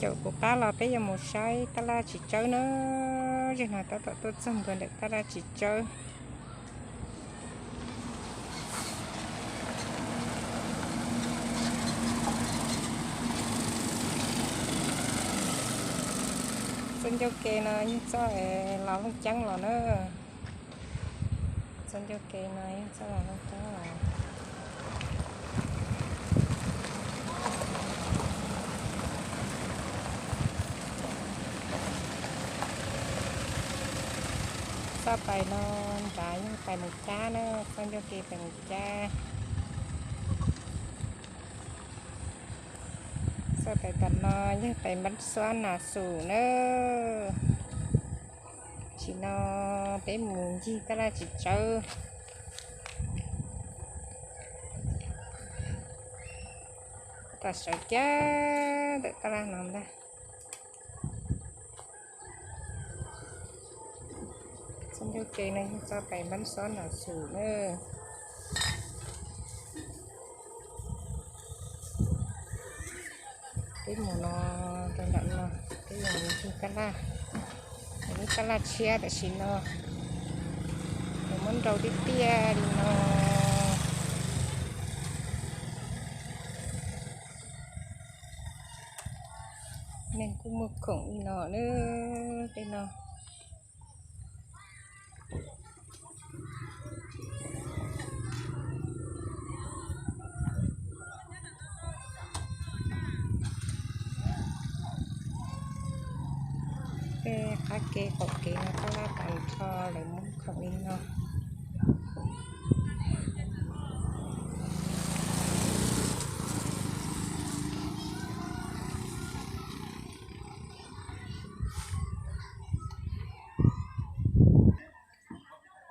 Caum kuv qab los peb yuav mus saib tab laj txiv tsawb na. Zaum no tab tom tuaj txog ntua ntawm tab laj txiv tsawb. Txoj ncauj ke no yog txoj los Looj Ceeb los na. Txoj ncauj ke no yog txoj los Looj Ceeb los. Txoj pais no nrad yog pais mus Cab na, txoj ncauj ke pais mus Cab. Txoj pais tom no yog pais Npab Xuab Nas Xus na. Tam sim no peb mus ncig tab laj txiv tsawb. Tab tom sawv kiag ntawm tab laj no ntag. Txoj ncauj ke no yog txoj pais Npab Xuab Nas Xus na. Peb mus no, rau nram no, peb yuav mus ncig tab laj, lub tab laj tshiab tam sim no, nws muab nrau tiaj tiaj li no. Neeg kuj muag khoom li no na, tej no. Tej qab ke qaum kev no tab laj tas nrho lawv muag khoom li no.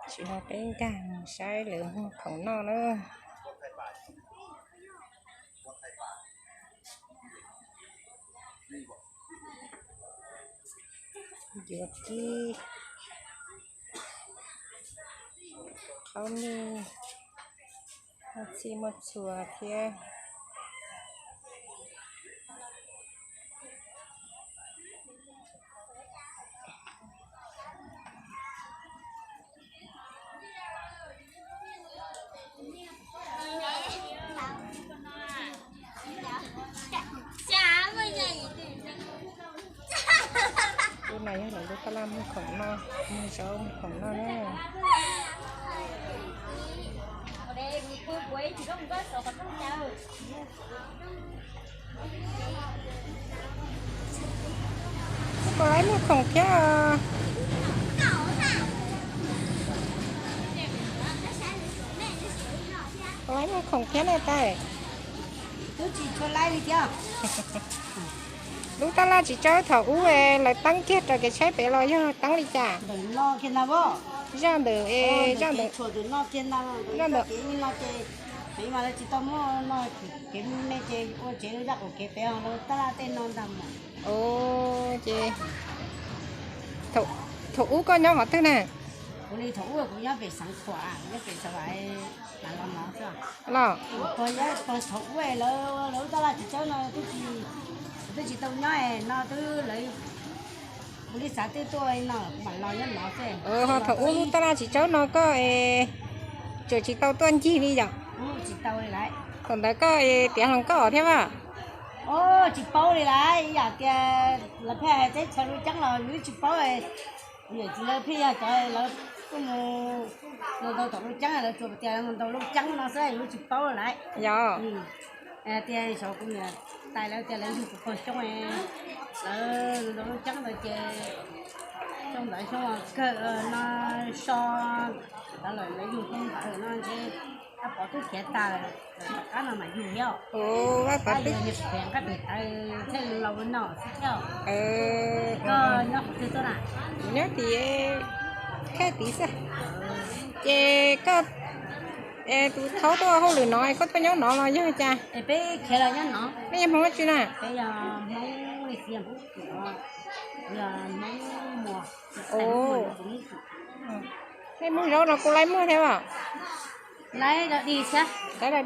Tam sim no peb nkag mus saib lawv muag khoom noj na. Yuav kib, qhaub nej, muaj txhij muaj txhua thiab. Lub no yog lawv lub tab laj muag khoom noj, muag zaub muag khoom noj na. Koj laib muag khoom thiab. Koj laib muag khoom thiab ne tais. Lub tab laj txiv tsawb thaum ub lawv teeb kiag rau kev tshaib pem los yog teeb li cas? Zaj ntawm, zaj ntawm, zaj ntawm. Ces thaum ub koj nyob qhov twg na? Los, thaum ub lawv, lawv tab laj txiv tsawb no twb tsis tau nyob no twb lawv, kuv li xav twb tuaj no mam los nyob no xwb. Thaum ub lub tab laj txiv tsawb no koj tseem tsis tau tuaj ncig li yom? Thaum ntawd koj tiav hluas nkauj thiab mas? Tsis paub li lawm, yam tias lawv pheej hais teb chaws Looj Ceeb los yus tsis paub. Niam txiv lawv pheej yog cov lawv tuaj mus ntaus tom Looj Ceeb, lawv tsuas tias ntaus Looj Ceeb no xwb, yus tsis paub lawm. Yog tias xyov kuv niam tais lawv tias lawv yug kuv pog Xyoob, lawv ntaus Looj Ceeb ntawd ces xyoo ntawd xyoo kawg no so ntawd lawm lawv yug xyoo ntawd no ntshe tab pov twb khiav tag lawm, tom qab no mam yug thiab. Tab sis niag pem nqaij pem tawv thiaj li laus no xwb thiab. Koj nyob qhov twg tuaj na? Kuv nyob tim Khaij tid xwb. Ces koj, tus thaub tuaj hauj lwm no koj tuaj nyob no los yog cas? Peb khiav los nyob no. Nej yog Hmoob dab tsi na? Nej muag zaub no kuj laib muag thiab os? Laib dog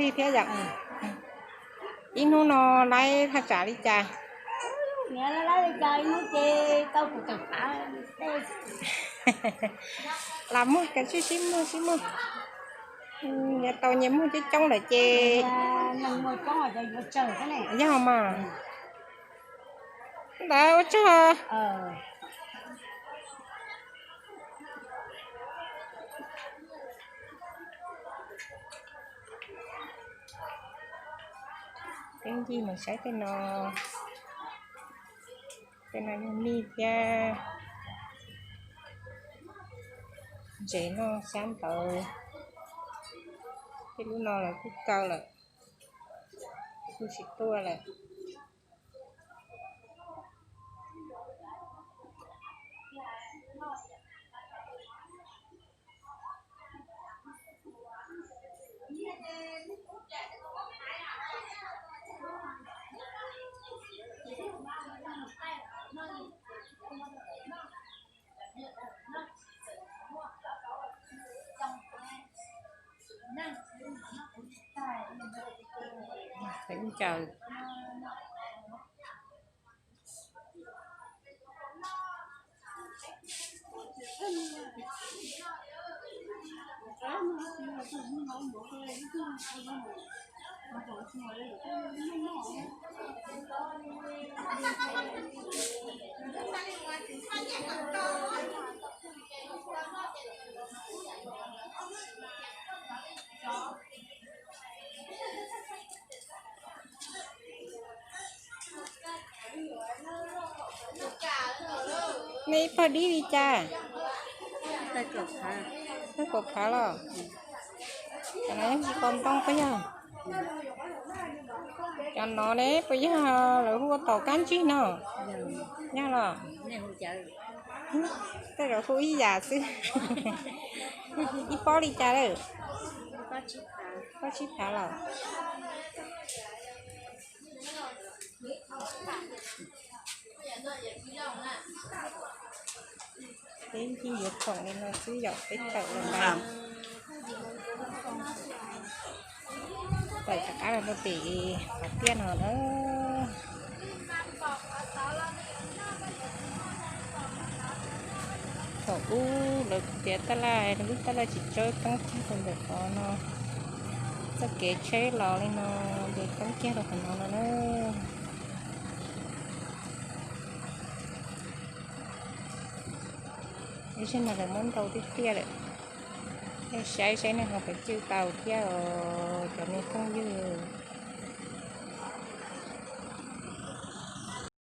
dig thiab yom. Ib hnub no laib thaj tsam li cas? Niam lawv lawv li cas ib hnub ces tau kuv tawm pav tej. Los muag, kav tsij sib muag sib muag. Nyias tau nyias muag coob coob lawm ces. Neeg muag coob ces yuav tsawg thiab ne. Yog mas. Ntawd ua tsaug. Peb ncig mus saib tej no, tej no yog mij thiab ntses noj xyab ntawv. Tej lub no lawv kuj kaw lawm, kuj tsis tuaj lawm. Peb caws. Nej ib pawg dib li cas? Tawg kaum phav los? Cov no yeej tsis tau ntoo puas yog? Cov no ne puas yog lawv hu ua taum kab ntsig no? Yog los? Tej zaum hu ib yam xwb. Ib pob li cas lawm? Pob tsib phav los? Peb ncig yuav khoom li no xwb yom, peb tawm los ntawd. Tawm rov qab los rau pem qhov tiaj no na. Thaum ub lawv tias taj laj, lub taj laj tsis tsawg, teeb kiag rau ntawm qhov no, txoj kev tsheb los li no, ces teeb kiag rau qhov no no na. Ib zaug no lawv muab ntau tiag tiag lawm. Nej saib saib nej ho pom cwj tau thiab os cov me phooj ywg.